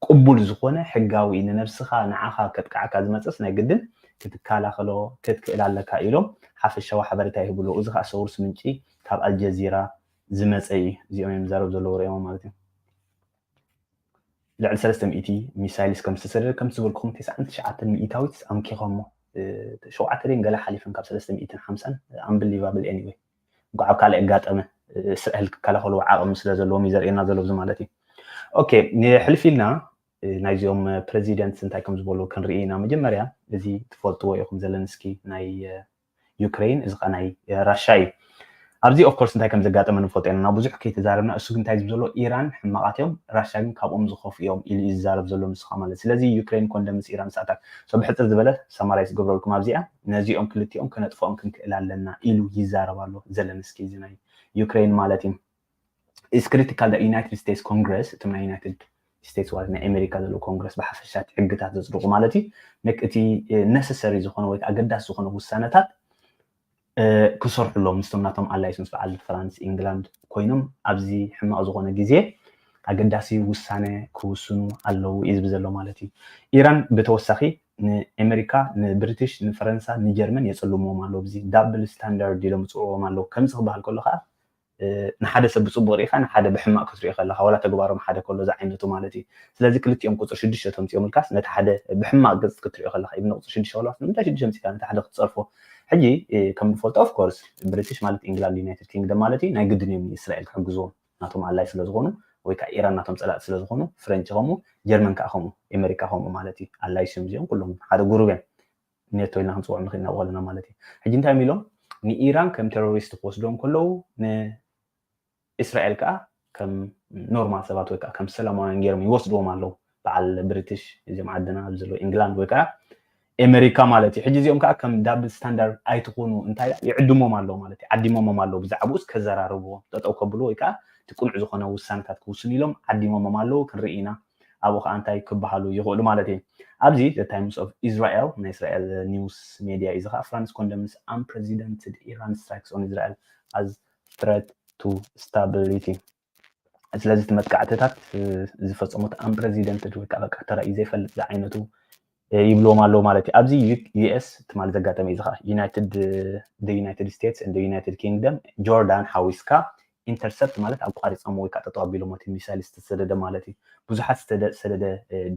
ቅቡል ዝኾነ ሕጋዊ ንነብስኻ ንዓኻ ከጥቅዓካ ዝመፅእስ ናይ ግድን ክትከላኸሎ ክትክእል ኣለካ ኢሎም ሓፈሻዊ ሓበሬታ ይህብሉ። እዚ ከዓ ሶርስ ምንጪ ካብ ኣልጀዚራ ዝመፀ እዩ። እዚኦም እዮም ዝዛረቡ ዘለዉ ርእዮም ማለት እዩ። ልዕሊ ሰለስተ ሚእቲ ሚሳይልስ ከም ዝተሰደደ ከም ዝበልኩኹም ተስዓን ትሽዓተን ሚእታዊት ኣምኪኾሞ ሸውዓተ ድን ገለ ሓሊፈን ካብ ሰለስተ ሚእትን ሓምሳን ኣምብሊቫብል ኤኒወይ እንኳዕ ኣብ ካልእ ኣጋጠመ እስራኤል ክከላኸልዎ ዓቕሚ ስለ ዘለዎም እዩ ዘርእየና ዘሎ እዚ ማለት እዩ። ኦኬ ንሕልፍ ኢልና ናይዚኦም ፕረዚደንት እንታይ ከም ዝበሉ ክንርኢ ኢና። መጀመርያ እዚ ትፈልጥዎ ኢኹም ዘለንስኪ ናይ ዩክሬን እዚ ከዓ ናይ ራሻ እዩ። ኣብዚ of course እንታይ ከም ዘጋጠመ ንፈልጦ ኢና። ናብ ብዙሕ ከይተዛረብና፣ እሱ ግን እንታይ ዝብል ዘሎ፣ ኢራን ሕማቓት እዮም፣ ራሻ ግን ካብኦም ዝኸፍኡ እዮም ኢሉ እዩ ዝዛረብ ዘሎ ንስኻ ማለት። ስለዚ ዩክሬን ኮንደምስ ኢራን ኣታክ፣ so ብሕጽር ዝበለ ሰማራይዝ ገብረልኩም ኣብዚኣ፣ ነዚኦም ክልቲኦም ከነጥፍኦም ክንክእል ኣለና ኢሉ ይዛረብ ኣሎ ዘለንስኪ፣ እዚ ናይ ዩክሬን ማለት እዩ። Is critical the United States Congress፣ እቶም ናይ ዩናይትድ ስቴትስ ማለት ናይ ኣሜሪካ ዘሎ ኮንግረስ ብሓፈሻ እቲ ሕግታት ዘጽድቑ ማለት እዩ፣ ነክ- እቲ ነሰሰሪ ዝኾነ ወይ ከዓ ኣገዳሲ ዝኾነ ውሳነታት ክሰርሑ ኣለዎም ምስቶም ናቶም ኣላይስ ምስ በዓል ፍራንስ ኢንግላንድ ኮይኖም ኣብዚ ሕማቕ ዝኾነ ግዜ ኣገዳሲ ውሳነ ክውስኑ ኣለዉ እዩ ዝብል ዘሎ ማለት እዩ። ኢራን ብተወሳኺ ንኣሜሪካ፣ ንብሪቲሽ፣ ንፈረንሳ፣ ንጀርመን የፅልምዎም ኣለዉ። እዚ ዳብል ስታንዳርድ ኢሎም ይፅውዕዎም ኣለዉ። ከምዚ ክበሃል ከሎ ከዓ ንሓደ ሰብ ብፅቡቅ ርኢኻ ንሓደ ብሕማቅ ክትሪኦ ከለካ ዋላ ተግባሮም ሓደ ከሎ ዝዓይነቱ ማለት እዩ። ስለዚ ክልቲኦም ቁፅሪ ሽዱሽተ ተምፅኦም ኢልካስ ነቲ ሓደ ብሕማቅ ገፅ ክትሪኦ ከለካ ኢብን ቁፅሪ ሽዱሽተ ከለካስ ንምንታይ ሽዱሽተ ኣምፂእካ ነቲ ሓደ ክትፀርፎ? ሕጂ ከም ንፈልጦ of course ብሪቲሽ ማለት ኢንግላንድ ዩናይትድ ኪንግደም ማለት እዩ ናይ ግድን እዮም ንእስራኤል ክሕግዝዎም ናቶም ኣላይ ስለዝኮኑ ወይ ከዓ ኢራን ናቶም ፀላእቲ ስለዝኮኑ ፍረንች ከምኡ ጀርመን ከዓ ከምኡ ኣሜሪካ ከምኡ ማለት እዩ ኣላይ እዮም እዚኦም ኩሎም ሓደ ጉሩብ እዮም። ኔቶ ኢልና ክንፅውዖም ንኽእል ኢና ብቐልና ማለት እዩ። ሕጂ እንታይ ኢሎም ንኢራን ከም ቴሮሪስት ክወስዶም ከለዉ ንእስራኤል ከዓ ከም ኖርማል ሰባት ወይ ከዓ ከም ሰላማውያን ገይሮም ይወስድዎም ኣለዉ። በዓል ብሪቲሽ እዚኦም ዓድና ኣብዚ ዘሎ ኢንግላንድ ወይ ከዓ ኤሜሪካ ማለት እዩ። ሕጂ እዚኦም ከዓ ከም ዳብል ስታንዳርድ ኣይትኾኑ እንታይ ይዕድሞም ኣለዉ ማለት እዩ። ዓዲሞሞም ኣለዉ ብዛዕባኡስ ከዘራርብዎ ጠጠው ከብልዎ ወይ ከዓ እቲ ቅኑዕ ዝኾነ ውሳነታት ክውስኑ ኢሎም ዓዲሞሞም ኣለዉ። ክንርኢ ኢና ኣብኡ ከዓ እንታይ ክበሃሉ ይኽእሉ ማለት እዩ። ኣብዚ the Times of Israel ናይ እስራኤል ኒውስ ሜድያ እዩ። እዚ ከዓ France condemns unprecedented Iran strikes on Israel as threat to stability። ስለዚ እቲ መጥቃዕትታት ዝፈፀሙት unprecedented ወይ ከዓ በቃ ተራእዩ ዘይፈልጥ ዝዓይነቱ ይብልዎም ኣለዉ ማለት እዩ። ኣብዚ ዩ ኤስ ትማሊ ዘጋጠመ እዩ። እዚ ከዓ ዩናይትድ the United States and the United Kingdom ጆርዳን ሓዊስካ ኢንተርሰፕት ማለት ኣቋሪፆም ወይ ከዓ ጠጠው ኣቢሎሞ እቲ ሚሳይል ዝተሰደደ ማለት እዩ። ብዙሓት ዝተሰደደ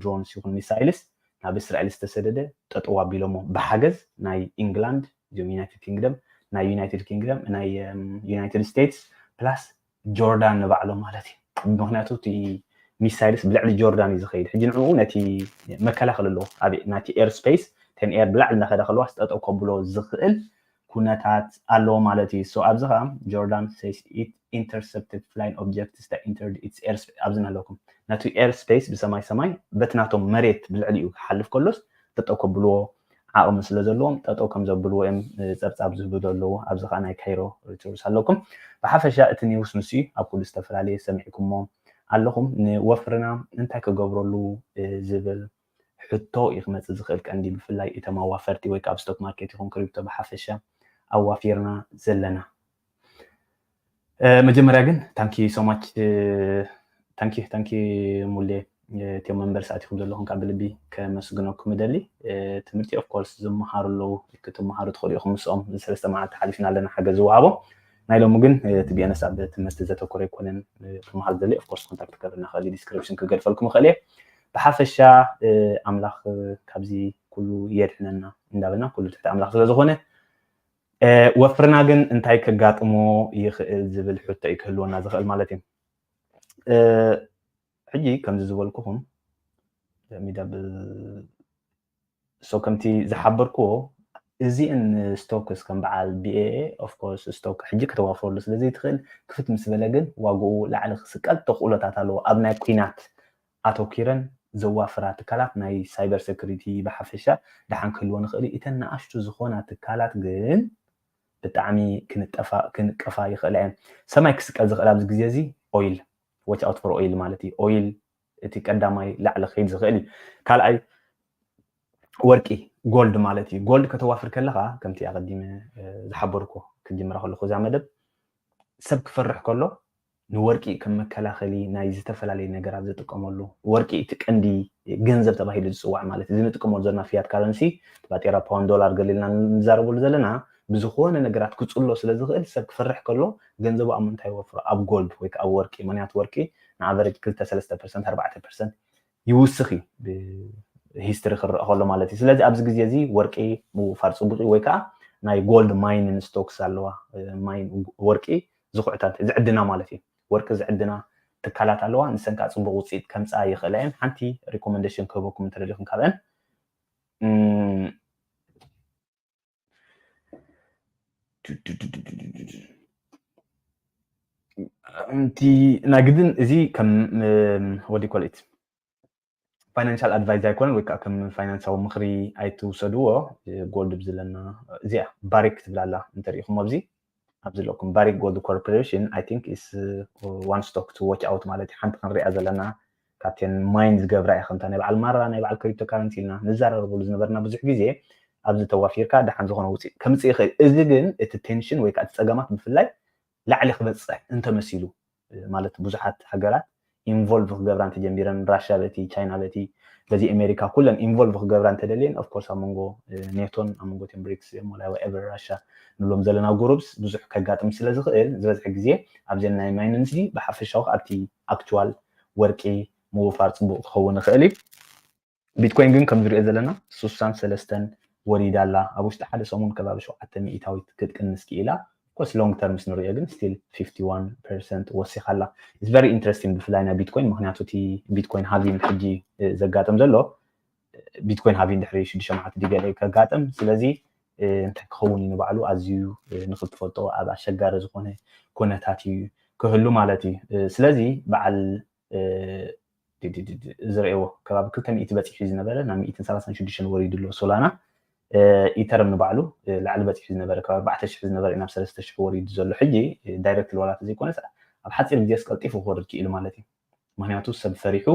ድሮንስ ይኹን ሚሳይልስ ናብ እስራኤል ዝተሰደደ ጠጠው ኣቢሎሞ ብሓገዝ ናይ ኢንግላንድ እዚኦም ዩናይትድ ኪንግደም ናይ ዩናይትድ ኪንግደም ናይ ዩናይትድ ስቴትስ ፕላስ ጆርዳን ንባዕሎም ማለት እዩ። ምክንያቱ እቲ ሚሳይልስ ብልዕሊ ጆርዳን እዩ ዝኸይድ። ሕጂ ንዕኡ ነቲ መከላኸሊ ኣለዎ ናቲ ኤር ስፔስ ተን ኤር ብላዕሊ እናኸደ ከለዋስ ጠጠው ከብሎ ዝኽእል ኩነታት ኣለዎ ማለት እዩ። So ኣብዚ ከዓ ጆርዳን says it intercepted flying objects that entered its airspace ኣብዚ ኣለኩም ነቲ ኤር ስፔስ ብሰማይ ሰማይ በቲ ናቶም መሬት ብልዕሊኡ ክሓልፍ ከሎስ ጠጠው ከብልዎ ዓቕሚ ስለ ዘለዎም ጠጠው ከም ዘብልዎ እዮም ፀብፃብ ዝህቡ ዘለዉ። ኣብዚ ከዓ ናይ ካይሮ ሪቶርስ ኣለኩም። ብሓፈሻ እቲ ኒውስ ንሱ እዩ። ኣብ ኩሉ ዝተፈላለየ ሰሚዕኩሞ ኣለኹም። ንወፍርና እንታይ ክገብረሉ ዝብል ሕቶ እዩ ክመፅእ ዝኽእል ቀንዲ ብፍላይ እቶም ኣዋፈርቲ ወይ ከዓ ኣብ ስቶክ ማርኬት ይኹን ክሪፕቶ ብሓፈሻ ኣዋፊርና ዘለና። መጀመርያ ግን thank you so much thank you thank you ሙሌ እቲኦም መንበር ሰኣቲኹም ዘለኹም ካብ ብልቢ ከመስግነኩም እደሊ። ትምህርቲ of course ዝመሃሩ ኣለዉ ክትመሃሩ ትኽእሉ ኢኹም ምስኦም ሰለስተ መዓልቲ ሓሊፍና ኣለና ሓገዝ ዝወሃቦ ናይ ሎሚ ግን እቲ ቢኤንኤስ ኣብ ትምህርቲ ዘተኮረ ኣይኮነን። ክመሃር ዝደሊ of course ኮንታክት ክገብር ንኽእል ዲስክሪፕሽን ክገድፈልኩም ይኽእል እየ። ብሓፈሻ ኣምላኽ ካብዚ ኩሉ የድሕነና እንዳበልና ኩሉ ትሕቲ ኣምላኽ ስለ ዝኾነ ወፍርና ግን እንታይ ከጋጥሞ ይኽእል ዝብል ሕቶ እዩ ክህልወና ዝኽእል ማለት እዩ። ሕጂ ከምዚ ዝበልኩኹም ሚዳ so ከምቲ ዝሓበርክዎ እዚእን ስቶክስ ከም በዓል ቢኤ of course ስቶክ ሕጂ ከተዋፍረሉ ስለ ዘይትኽእል ክፍት ምስ በለ ግን ዋግኡ ላዕሊ ክስቀል ተኽእሎታት ኣለዎ ኣብ ናይ ኩናት ኣተኪረን ዘዋፍራ ትካላት ናይ ሳይበር ሴኩሪቲ ብሓፈሻ ደሓን ክህልዎ ንኽእል እዩ። እተን ንኣሽቱ ዝኾና ትካላት ግን ብጣዕሚ ክንቀፋ ይኽእላ እየን። ሰማይ ክስቀል ዝኽእል ኣብዚ ግዜ እዚ ኦይል watch out for oil ማለት እዩ። ኦይል እቲ ቀዳማይ ላዕሊ ክኸይድ ዝኽእል እዩ። ካልኣይ ወርቂ ጎልድ ማለት እዩ። ጎልድ ከተዋፍር ከለኻ ከምቲ ኣቐዲመ ዝሓበርኩ ክጅምራ ከለኹ እዛ መደብ ሰብ ክፈርሕ ከሎ ንወርቂ ከም መከላኸሊ ናይ ዝተፈላለዩ ነገራት ዝጥቀመሉ ወርቂ እቲ ቀንዲ ገንዘብ ተባሂሉ ዝፅዋዕ ማለት እዚ ንጥቀመሉ ዘለና ፊያት ካረንሲ ባጤራ ፓውንድ ዶላር ገሊልና ንዛረበሉ ዘለና ብዝኾነ ነገራት ክፅሎ ስለ ዝኽእል ሰብ ክፈርሕ ከሎ ገንዘቡ ኣብ ምንታይ ይወፍሮ ኣብ ጎልድ ወይ ከዓ ወርቂ ምክንያቱ ወርቂ ንኣቨሬጅ ክልተ ሰለስተ ፐርሰንት ኣርባዕተ ፐርሰንት ይውስኽ እዩ ሂስትሪ ክረአ ከሎ ማለት እዩ። ስለዚ ኣብዚ ግዜ እዚ ወርቂ ምውፋር ፅቡቅ እዩ ወይ ከዓ ናይ ጎልድ ማይንን ስቶክስ ኣለዋ ማይን ወርቂ ዝኩዕታት ዝዕድና ማለት እዩ። ወርቂ ዝዕድና ትካላት ኣለዋ ንሰን ከዓ ፅቡቅ ውፅኢት ከምፅኣ ይኽእላ እየን። ሓንቲ ሪኮመንዴሽን ክህበኩም እንተደሊኹም ካብአን እም፣ ዱ- ዱ- ዱ- ዱ- ዱ- ዱ- ዱ- ዱ። እቲ ናይ ግድን እዚ ከም ወዲ ኮሊት ፋይናንሻል ኣድቫይዝ ኣይኮነን ወይ ከዓ ከም ፋይናንሳዊ ምኽሪ ኣይትውሰድዎ። ጎልድ ብዝለና እዚኣ ባሪክ ትብላላ እንተሪኢኹም ኣብዚ ኣብዚ ዘለኩም ባሪክ ጎልድ ኮርፖሬሽን I think is one stock to watch out ማለት ሓንቲ ክንሪኣ ዘለና ካብተን ማይን ዝገብራ ኢኸ እንታ ናይ በዓል ማራ ናይ በዓል ክሪፕቶ ካረንሲ ኢልና ንዛረረበሉ ዝነበርና ብዙሕ ግዜ ኣብዚ ተዋፊርካ ደሓን ዝኾነ ውፅኢት ከምፅእ ይኽእል። እዚ ግን እቲ ቴንሽን ወይ ከዓ እቲ ፀገማት ብፍላይ ላዕሊ ክበፅሕ እንተመሲሉ ማለት ብዙሓት ሃገራት ኢንቮልቭ ክገብራ እንተጀሚረን ራሽያ በቲ ቻይና በቲ በዚ ኣሜሪካ ኩለን ኢንቮልቭ ክገብራ እንተደልየን ኦፍኮርስ ኣብ መንጎ ኔቶን ኣብ መንጎ ቴን ብሪክስ እዮም ወላ ኤቨር ራሽያ ንብሎም ዘለና ጉሩፕስ ብዙሕ ከጋጥም ስለ ዝኽእል ዝበዝሐ ግዜ ኣብዘን ናይ ማይንንስ ብሓፈሻዊ ኣብቲ ኣክቹዋል ወርቂ ምውፋር ፅቡቅ ክኸውን ይኽእል እዩ። ቢትኮይን ግን ከም ዝሪኦ ዘለና ሱሳን ሰለስተን ወሪዳ ኣላ ኣብ ውሽጢ ሓደ ሰሙን ከባቢ ሸውዓተ ሚእታዊት ክትቅንስ ክኢላ ኮስ ሎንግ ተርምስ ንሪኦ ግን ስቲል ፊፍቲ ዋን ፐርሰንት ወሲኻ ኣላ ኢትስ ቨሪ ኢንትረስቲንግ ብፍላይ ናይ ቢትኮይን ምክንያቱ እቲ ቢትኮይን ሃቪንግ ሕጂ ዘጋጥም ዘሎ ቢትኮይን ሃቪንግ ድሕሪ ሽዱሽተ መዓልቲ ድገለ ከጋጥም ስለዚ እንታይ ክኸውን እዩ ንባዕሉ ኣዝዩ ንክትፈልጦ ኣብ ኣሸጋሪ ዝኾነ ኩነታት እዩ ክህሉ ማለት እዩ ስለዚ በዓል ዝረእዎ ከባቢ ክልተ ሚእቲ በፂሑ ዝነበረ ናብ ሚእትን ሰላሳን ሽዱሽተን ወሪዱ ኣሎ ሶላና ኢተርም ንባዕሉ ላዕሊ በፂሑ ዝነበረ ካብ ኣርባዕተ ሽሕ ዝነበረ ናብ ሰለስተ ሽሕ ወሪዱ ዘሎ ሕጂ ዳይሬክት ዋላ ተዘይኮነስ ኣብ ሓፂር ግዜስ ቀልጢፉ ክወርድ ክኢሉ ማለት እዩ ምክንያቱ ሰብ ፈሪሑ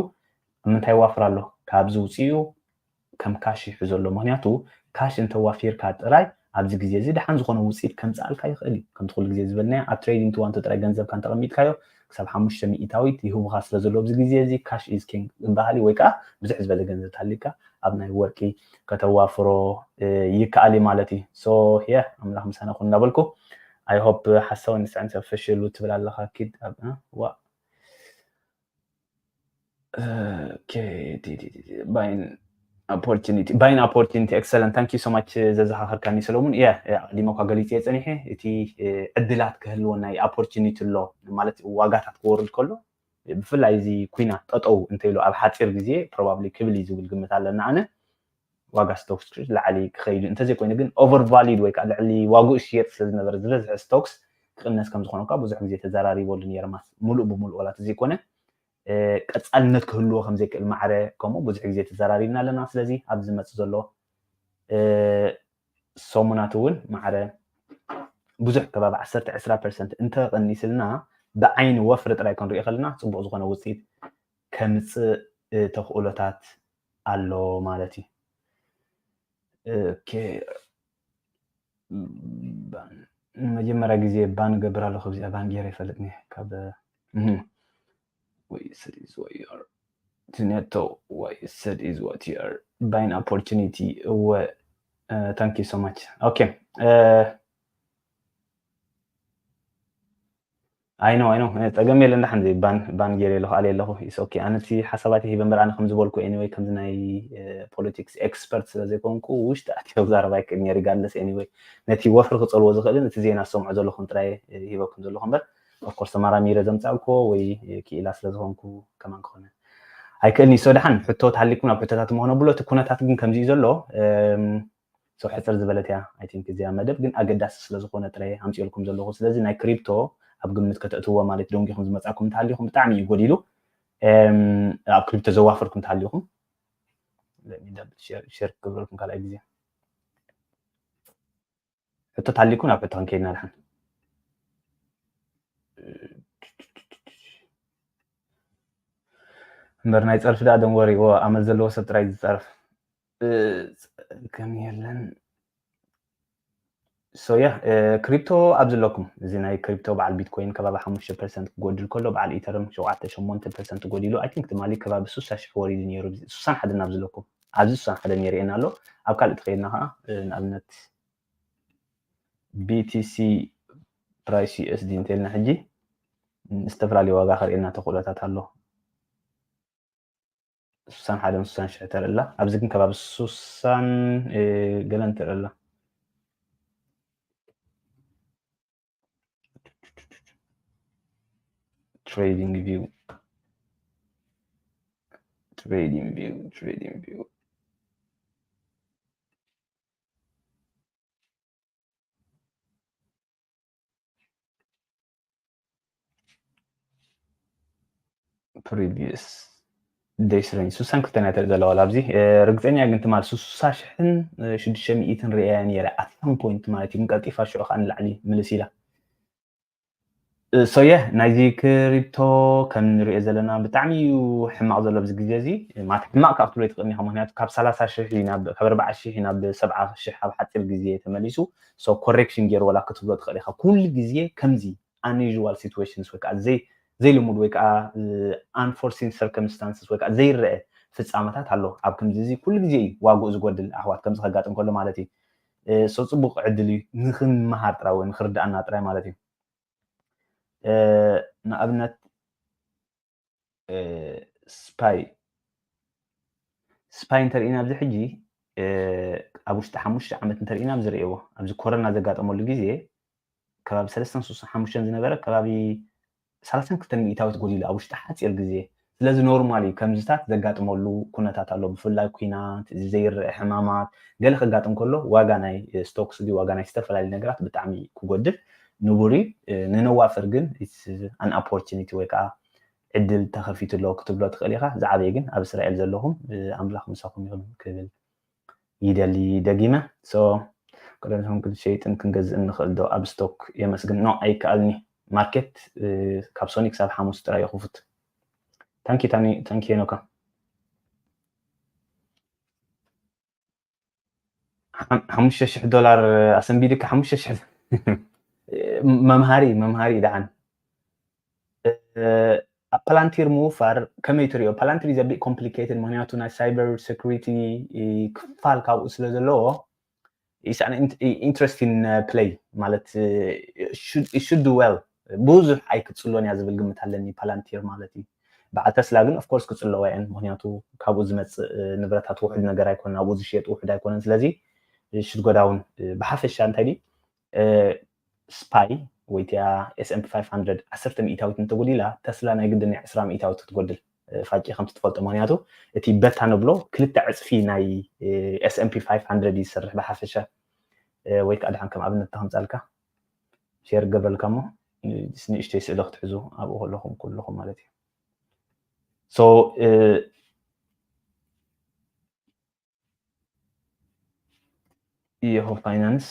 ኣብ ምንታይ ዋፍር ኣሎ ካብዚ ውፅኡ ከም ካሽ ይሕዞ ኣሎ ምክንያቱ ካሽ እንተዋፊርካ ጥራይ ኣብዚ ግዜ እዚ ደሓን ዝኾነ ውፅኢት ከምፅኣልካ ይኽእል እዩ ከምቲ ኩሉ ግዜ ዝበልናዮ ኣብ ትሬዲንግ ትዋንቶ ጥራይ ገንዘብካ እንተቐሚጥካዮ ክሳብ ሓሙሽተ ሚእታዊት ይህቡኻ ስለ ዘሎ ኣብዚ ግዜ እዚ ካሽ ኢዝ ኪንግ ዝበሃል እዩ ወይ ከዓ ብዙሕ ዝበለ ገንዘብ ተሃልዩካ ኣብ ናይ ወርቂ ከተዋፍሮ ይከኣል እዩ ማለት እዩ so yeah ኣምላኽ ምሳና ኩን እንዳበልኩ I hope ሓሳዊ ንስዕን ሰብ ፈሽሉ ትብል ኣለኻ ኪድ ኣብ ዋ buying opportunity buying opportunity excellent thank you so much ዘዘኻኸርካኒ ሰለሙን እየ ኣቅዲመ እኳ ገሊፀ ፀኒሐ እቲ ዕድላት ክህልዎ ናይ opportunity ኣሎ ማለት ዋጋታት ክወርድ ከሎ ብፍላይ እዚ ኩናት ጠጠው እንተኢሉ ኣብ ሓፂር ግዜ probably ክብል እዩ ዝብል ግምት ኣለና ኣነ ዋጋ ስቶክስ ላዕሊ ክኸይድ እንተዘይኮይኑ ግን over valued ወይ ከዓ ልዕሊ ዋግኡ ዝሽየጥ ስለ ዝነበረ ዝበዝሐ ስቶክስ ክቕነስ ከም ዝኾነ እኳ ብዙሕ ግዜ ተዘራሪበሉ ነይረ ማለት ሙሉእ ብሙሉእ ዋላ ተዘይኮነ ቀፃልነት ክህልዎ ከም ዘይክእል ማዕረ ከምኡ ብዙሕ ግዜ ተዘራሪብና ኣለና ስለዚ ኣብ ዝመፅእ ዘሎ ሰሙናት እውን ማዕረ ብዙሕ ከባቢ ዓሰርተ ዕስራ ፐርሰንት እንተቐኒስልና ብዓይኒ ወፍሪ ጥራይ ክንሪኦ ከለና ፅቡቅ ዝኾነ ውፅኢት ከምፅእ ተኽእሎታት ኣሎ ማለት እዩ መጀመሪያ ግዜ ባን ገብር ኣለኹ እዚኣ ባን ገይረ ይፈልጥ ካብ Tineto, what you said is what you are buying opportunity. What? Uh, thank you so much. Okay. Uh, I know, I know. ጠገም የለ እንዳሓን ባን ባን ገይረ ኣለኹ ኣለ ኣለኹ ኢስ ኦኬ ኣነ እቲ ሓሳባት ሂበ እምበር ኣነ ከም ዝበልኩ anyway ከምዚ ናይ ፖለቲክስ ኤክስፐርት ስለ ዘይኮንኩ ውሽጢ ኣትዮ ዛረባ ይክእል ሪጋርለስ anyway ነቲ ወፍሪ ክፀልዎ ዝኽእልን እቲ ዜና ዝሰምዖ ዘለኹም ጥራይ ሂበኩም ዘለኹ እምበር ኦፍኮርስ ተመራሚረ ዘምፃእኩዎ ወይ ክኢላ ስለ ዝኾንኩ ከማን ክኾነ ኣይክእልኒ ሶ ደሓን ሕቶ ተሃሊኩም ናብ ሕቶታት ምኾነ ብሎ እቲ ኩነታት ግን ከምዚ እዩ ዘሎ ሶ ሕፅር ዝበለት እያ I think እዚኣ መደብ ግን ኣገዳሲ ስለ ዝኾነ ጥራይ ኣምፅኦልኩም ዘለኹ ስለዚ ናይ ክሪፕቶ ኣብ ግምት ከተእትዎ ማለት ደንጊኹም ዝመፃኩም እንተሃሊኹም ብጣዕሚ እዩ ጎዲሉ ኣብ ክሪፕቶ ዘዋፈርኩም እንተሃሊኹም ሸር ክገብረልኩም ካልኣይ ግዜ ሕቶ ተሃሊኩም ናብ ሕቶ ክንከይድና ድሓን እምበር ናይ ፀርፊ ደኣ don't worry ኣመል ዘለዎ ሰብ ጥራይ ዝፀርፍ ከም የለን so yeah ክሪፕቶ ኣብ ዘለኩም እዚ ናይ ክሪፕቶ በዓል ቢትኮይን ከባቢ ሓሙሽተ ፐርሰንት ክጎድል ከሎ በዓል ኢተርም ሸውዓተ ሸሞንተ ፐርሰንት ጎዲሉ I think ትማሊ ከባቢ ሱሳ ሽሕ ወሪዱ ነይሩ ሱሳን ሓደን ኣብ ዘለኩም ኣብዚ ሱሳን ሓደን የርእየና ኣሎ ኣብ ካልእ ተኸይድና ከዓ ንኣብነት BTC price USD እንተልና ሕጂ ዝተፈላለዩ ዋጋ ከርእየና ተኽእሎታት ኣሎ ሱሳን ሓደን ሱሳን ሽሕ ተርእላ ኣብዚ ግን ከባቢ ሱሳን ገለን ተርእላ trading view trading view trading view previous days range ስሳን ክልተን እያ ዘለዋ ኣብዚ። ርግፀኛ ግን ትማል ስሳ ሽሕን ሽዱሽተ ሚእትን ርእያ ነይረ at some point ማለት እዩ። ቀልጢፋ ሽዑ ከዓ ንላዕሊ ምልስ ኢላ። ሶየ ናይዚ ክሪፕቶ ከም ንሪኦ ዘለና ብጣዕሚ እዩ ሕማቕ ዘሎ ኣብዚ ግዜ እዚ። ማለት ሕማቕ ካብ ክትብሎ ይትኽእል ኢኻ፣ ምክንያቱ ካብ ሰላሳ ሽሕ ናብ ካብ ኣርባዓ ሽሕ ናብ ሰብዓ ሽሕ ኣብ ሓፂር ግዜ ተመሊሱ። So correction ገይሩ ዋላ ክትብሎ ትኽእል ኢኻ። ኩሉ ግዜ ከምዚ unusual situations ወይ ከዓ ዘይልሙድ ወይ ከዓ unforeseen circumstances ወይ ከዓ ዘይረአ ፍፃመታት ኣሎ። ኣብ ከምዚ እዚ ኩሉ ግዜ እዩ ዋግኡ ዝጎድል ኣሕዋት፣ ከምዚ ከጋጥም ከሎ ማለት እዩ። So ፅቡቅ ዕድል እዩ ንክንመሃር ጥራይ ወይ ንክርዳእና ጥራይ ማለት እዩ። ንኣብነት ስፓይ ስፓይ እንተርኢና ኣብዚ ሕጂ ኣብ ውሽጢ ሓሙሽተ ዓመት እንተርኢና ኣብዚ ርእይዎ ኣብዚ ኮረና ዘጋጠመሉ ግዜ ከባቢ ሰለስተን ሱስን ሓሙሽተን ዝነበረ ከባቢ ሰላሳን ክልተን ሚእታዊት ጎዲሉ ኣብ ውሽጢ ሓፂር ግዜ። ስለዚ ኖርማል እዩ ከምዚታት ዘጋጥመሉ ኩነታት ኣሎ። ብፍላይ ኩናት፣ እዚ ዘይረአ ሕማማት ገለ ከጋጥም ከሎ ዋጋ ናይ ስቶክስ ድዩ ዋጋ ናይ ዝተፈላለዩ ነገራት ብጣዕሚ ክጎድል ንቡር እዩ። ንነዋፍር ግን an opportunity ወይ ከዓ ዕድል ተኸፊቱ ኣሎ ክትብሎ ትኽእል ኢኻ። ዝዓበየ ግን ኣብ እስራኤል ዘለኹም ኣምላኽ ምሳኹም ይኹን ክብል ይደሊ ደጊመ። So ቅደም ክንሸይጥን ክንገዝእን ንኽእል ዶ ኣብ ስቶክ? የመስግን። ኖ ኣይከኣልኒ። ማርኬት ካብ ሶኒ ክሳብ ሓሙስ ጥራይ ይኽፉት። ታንኪ ታኒ ታንኪ ሄኖካ። ሓሙሽተ ሽሕ ዶላር ኣሰንቢድካ ሓሙሽተ ሽሕ መምሃሪ መምሃሪ ደሓን ኣብ ፓላንቲር ምውፋር ከመይ ትሪኦ? ፓላንቲር is a bit complicated ምክንያቱ ናይ ሳይበር ሴኩሪቲ ክፋል ካብኡ ስለ ዘለዎ is an interesting play ማለት should do well ብዙሕ ኣይክፅሎን እያ ዝብል ግምት ኣለኒ። ፓላንቲር ማለት እዩ በዓል ተስላ ግን of course ክፅለዋ እየን ምክንያቱ ካብኡ ዝመፅእ ንብረታት ውሑድ ነገር ኣይኮነን፣ ኣብኡ ዝሽየጥ ውሑድ ኣይኮነን። ስለዚ should go down ብሓፈሻ እንታይ ድዩ ስፓይ ወይ ቲያ S&P five hundred ዓሰርተ ሚእታዊት እንተጎዲላ ተስላ ናይ ግድን ናይ ዕስራ ሚእታዊት ክትጎድል ፋቂ ከምቲ ትፈልጦ ምክንያቱ እቲ በታ ንብሎ ክልተ ዕፅፊ ናይ S&P five hundred ይሰርሕ ብሓፈሻ። ወይ ከዓ ድሓን ከም ኣብነት ተኸምፃልካ ሼር ገብረልካ እሞ ንእሽተይ ስእለ ክትሕዙ ኣብኡ ከለኹም ኩለኹም ማለት እዩ። So የሆ ፋይናንስ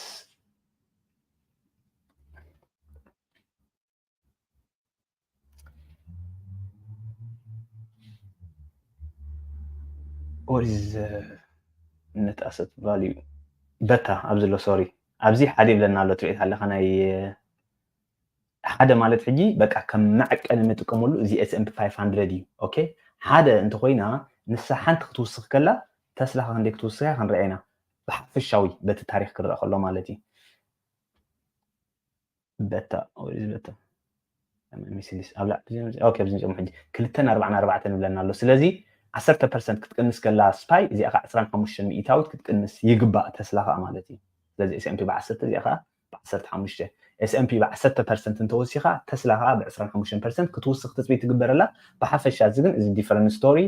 what is net asset value በታ ኣብዚ ኣሎ ሶሪ ኣብዚ ሓደ ይብለና ኣሎ ትሪኢት ኣለካ ናይ ሓደ ማለት ሕጂ በቃ ከም መዐቀኒ ንጥቀመሉ እዚ S&P five hundred እዩ። ኦኬ ሓደ እንተኮይና ንሳ ሓንቲ ክትውስኽ ከላ ተስላ ክንደይ ክትውስኽ እያ ክንርአ ኢና ብሓፈሻዊ በቲ ታሪክ ክረአ ከሎ ማለት እዩ። በታ በታ ሚስሊስ ኣብ ላዕሊ ኣብዚ ንጨሙ ሕጂ ክልተን ኣርባዕን ኣርባዕተን ይብለና ኣሎ። ስለዚ ዓሰርተ ፐርሰንት ክትቅንስ ከላ ስፓይ እዚኣ ከዓ ዕስራን ሓሙሽተን ሚእታዊት ክትቅንስ ይግባእ ተስላ ከዓ ማለት እዩ። ስለዚ S&P ብዓሰርተ እዚኣ ከዓ ብዓሰርተ ሓሙሽተ S&P ብዓሰርተ ፐርሰንት እንተወሲኻ ተስላ ከዓ ብ ዕስራን ሓሙሽተን ፐርሰንት ክትውስኽ ትፅቢት ትግበረላ። ብሓፈሻ እዚ ግን እዚ different story።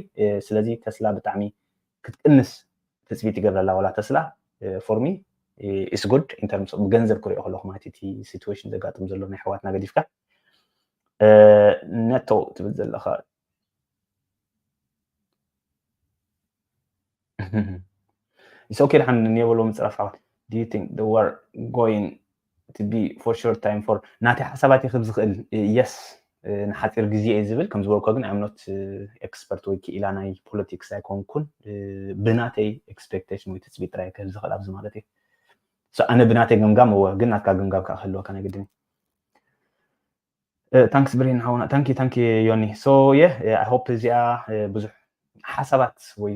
ስለዚ ተስላ ብጣዕሚ ክትቅንስ ትፅቢት ይገብረላ ዋላ ተስላ for me is good in terms of ብገንዘብ ክሪኦ ከለኹ ማለት እቲ situation ዘጋጥም ዘሎ ናይ ኣሕዋትና ገዲፍካ ነቶ ትብል ዘለኻ it's okay ድሓን ንየበሎ ምፅራፍ ዓወት do you think the war going to be for short time for ናተይ ሓሳባት ይኽብ ዝኽእል yes ንሓፂር ግዜ እየ ዝብል ከም ዝበልኮ ግን I'm not expert ወይ ክኢላ ናይ ፖለቲክስ ኣይኮንኩን ብናተይ expectation ወይ ትፅቢት ጥራይ ክህብ ዝኽእል ኣብዚ ማለት እዩ። ኣነ ብናተይ ገምጋም እወ ግን ናትካ ገምጋም ከዓ ክህልወካ ናይ ግድን እዩ። ታንክስ ብሬን ሓውና ታንኪ ታንኪ ዮኒ so yeah I hope እዚኣ ብዙሕ ሓሳባት ወይ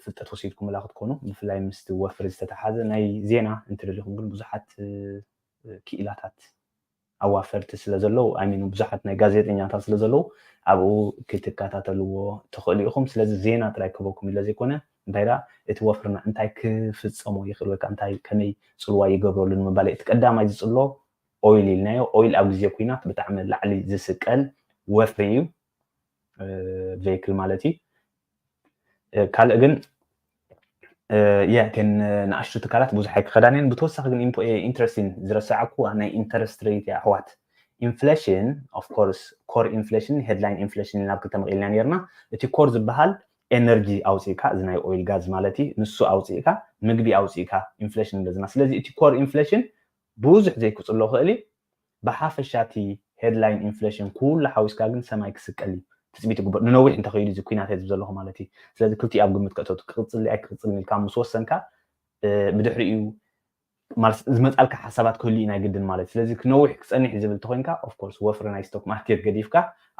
ፍልጠት ወሲድኩምላ ክትኮኑ ብፍላይ ምስቲ ወፍሪ ዝተተሓዘ ናይ ዜና እንትደሊኹም ግን ብዙሓት ክኢላታት ኣዋፈርቲ ስለ ዘለዉ ኣይ ሚን ብዙሓት ናይ ጋዜጠኛታት ስለ ዘለዉ ኣብኡ ክትከታተልዎ ትኽእሉ ኢኹም። ስለዚ ዜና ጥራይ ክህበኩም ኢለ ዘይኮነ እንታይ ደኣ እቲ ወፍርና እንታይ ክፍፀሞ ይኽእል ወይ ከዓ እንታይ ከመይ ፅልዋ ይገብረሉ ንምባል እቲ ቀዳማይ ዝፅሎ ኦይል ኢልናዮ። ኦይል ኣብ ግዜ ኩናት ብጣዕሚ ላዕሊ ዝስቀል ወፍሪ እዩ። ቬክል ማለት እዩ። ካልእ ግን የእተን ንኣሽቱ ትካላት ብዙሕ ኣይክኸዳን እየን። ብተወሳኺ ግን ኢንትረስቲን ዝረሳዕኩ ናይ ኢንተረስት ሬት እያ ኣሕዋት። inflation of course core inflation headline inflation ናብ ክልተ መቂልና ነርና። እቲ core ዝበሃል energy ኣውፅእካ እዚ ናይ oil gas ማለት እዩ፣ ንሱ ኣውፅእካ ምግቢ ኣውፅእካ inflation ንብለዝና። ስለዚ እቲ core inflation ብዙሕ ዘይክፅሎ ክእል እዩ። ብሓፈሻ እቲ headline inflation ኩሉ ሓዊስካ ግን ሰማይ ክስቀል እዩ ትፅቢት ይግበር፣ ንነዊሕ እንተኸይዱ እዚ ኩናት ህዝብ ዘለኹ ማለት እዩ። ስለዚ ክልቲኡ ኣብ ግምት ከእተቱ ክቕፅል ኣይ ክቕፅልን ኢልካ ምስ ወሰንካ ብድሕሪኡ ዝመፃልካ ሓሳባት ክህሉ እዩ ናይ ግድን ማለት እዩ። ስለዚ ክነዊሕ ክፀንሕ ዝብል ተኮይንካ of course ወፍሪ ናይ stock market ገዲፍካ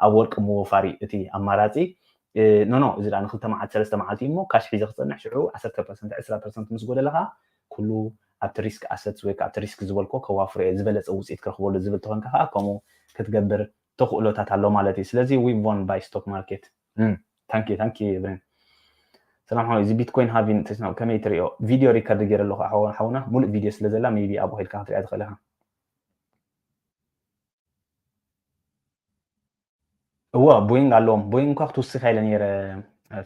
ኣብ ወርቂ ምውፋር እዩ እቲ ኣማራፂ። ኖ ኖ እዚ ደኣ ንክልተ መዓልቲ ሰለስተ መዓልቲ እሞ ካሽ ሒዘ ክፀንሕ ሽዑ ዓሰርተ ፐርሰንት ዕስራ ፐርሰንት ምስ ጎደለ ከዓ ኩሉ ኣብቲ risk assets ወይ ከዓ ኣብቲ risk ዝበልኮ ከዋፍሮ እየ ዝበለፀ ውፅኢት ክረክበሉ ዝብል ተኮንካ ከዓ ከምኡ ክትገብር ተኽእሎታት ኣሎ ማለት እዩ። ስለዚ we won by stock market። ታንኪ ታንኪ ብሬን። ሰላም ሓወይ፣ እዚ ቢትኮይን ሃቪን ተስናው ከመይ ትሪኦ? ቪድዮ ሪከርድ ገይረ ኣለኹ ሓው- ሓውና፣ ሙሉእ ቪድዮ ስለ ዘላ ሜቢ ኣብኡ ኸይድካ ክትሪኣ ትኽእል ኢኻ። እወ ቦይንግ ኣለዎም። ቦይንግ እኳ ክትውስኻ ኢለ ነይረ።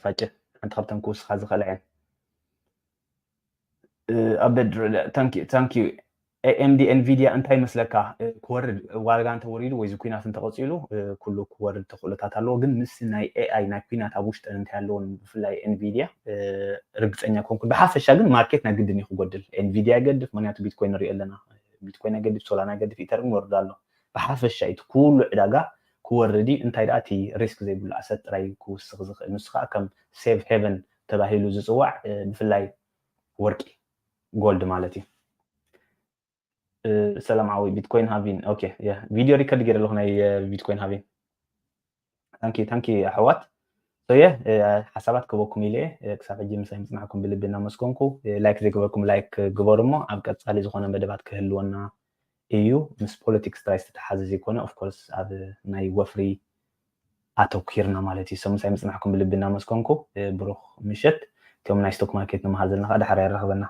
ፋጭ ሓንቲ ካብተን ክውስኻ ዝኽእላ እየን። ኣበድ ታንኪ ታንኪ። ኤኤምዲ ኤንቪዲያ እንታይ ይመስለካ? ክወርድ ዋጋ እንተወሪዱ ወይ እዚ ኩናት እንተቐፂሉ ኩሉ ክወርድ ተኽእሎታት ኣለዎ። ግን ምስ ናይ ኤኣይ ናይ ኩናት ኣብ ውሽጠን እንታይ ኣለዎን ብፍላይ ኤንቪዲያ ርግፀኛ ኮንኩ። ብሓፈሻ ግን ማርኬት ናይ ግድን እዩ ክጎድል። ኤንቪዲያ ይገድፍ፣ ምክንያቱ ቢትኮይን ንሪኦ ኣለና። ቢትኮይን ኣይገድፍ፣ ሶላና ይገድፍ፣ ኢተርም ይወርድ ኣሎ። ብሓፈሻ እቲ ኩሉ ዕዳጋ ክወርድ እዩ። እንታይ ደኣ እቲ ሪስክ ዘይብሉ ኣሰት ጥራይ ክውስኽ ዝኽእል ንሱ ከዓ ከም ሴፍ ሄቨን ተባሂሉ ዝፅዋዕ ብፍላይ ወርቂ ጎልድ ማለት እዩ። ሰላም ዓዊ ቢትኮይን ሃቪን ኦኬ ቪዲዮ ሪከርድ ገይረ ኣለኹ ናይ ቢትኮይን ሃቪን። ታንኪ ታንኪ ኣሕዋት ሶየ ሓሳባት ክበኩም ኢለ ክሳብ ሕጂ ምሳይ ምፅናዕኩም ብልቢ እናመስገንኩ ላይክ ዘይገበርኩም ላይክ ግበሩ እሞ ኣብ ቀፃሊ ዝኾነ መደባት ክህልወና እዩ። ምስ ፖለቲክስ ጥራይ ዝተተሓዘ ዘይኮነ ኦፍኮርስ ኣብ ናይ ወፍሪ ኣተኪርና ማለት እዩ። ሶ ምሳይ ምፅናዕኩም ብልቢ እናመስገንኩ ብሩኽ ምሸት። እቶም ናይ ስቶክ ማርኬት ንምሃር ዘለና ከዓ ዳሕር ያራኽበና።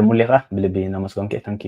ሙሌኻ ብልቢ እናመስገንኩ ታንኪ።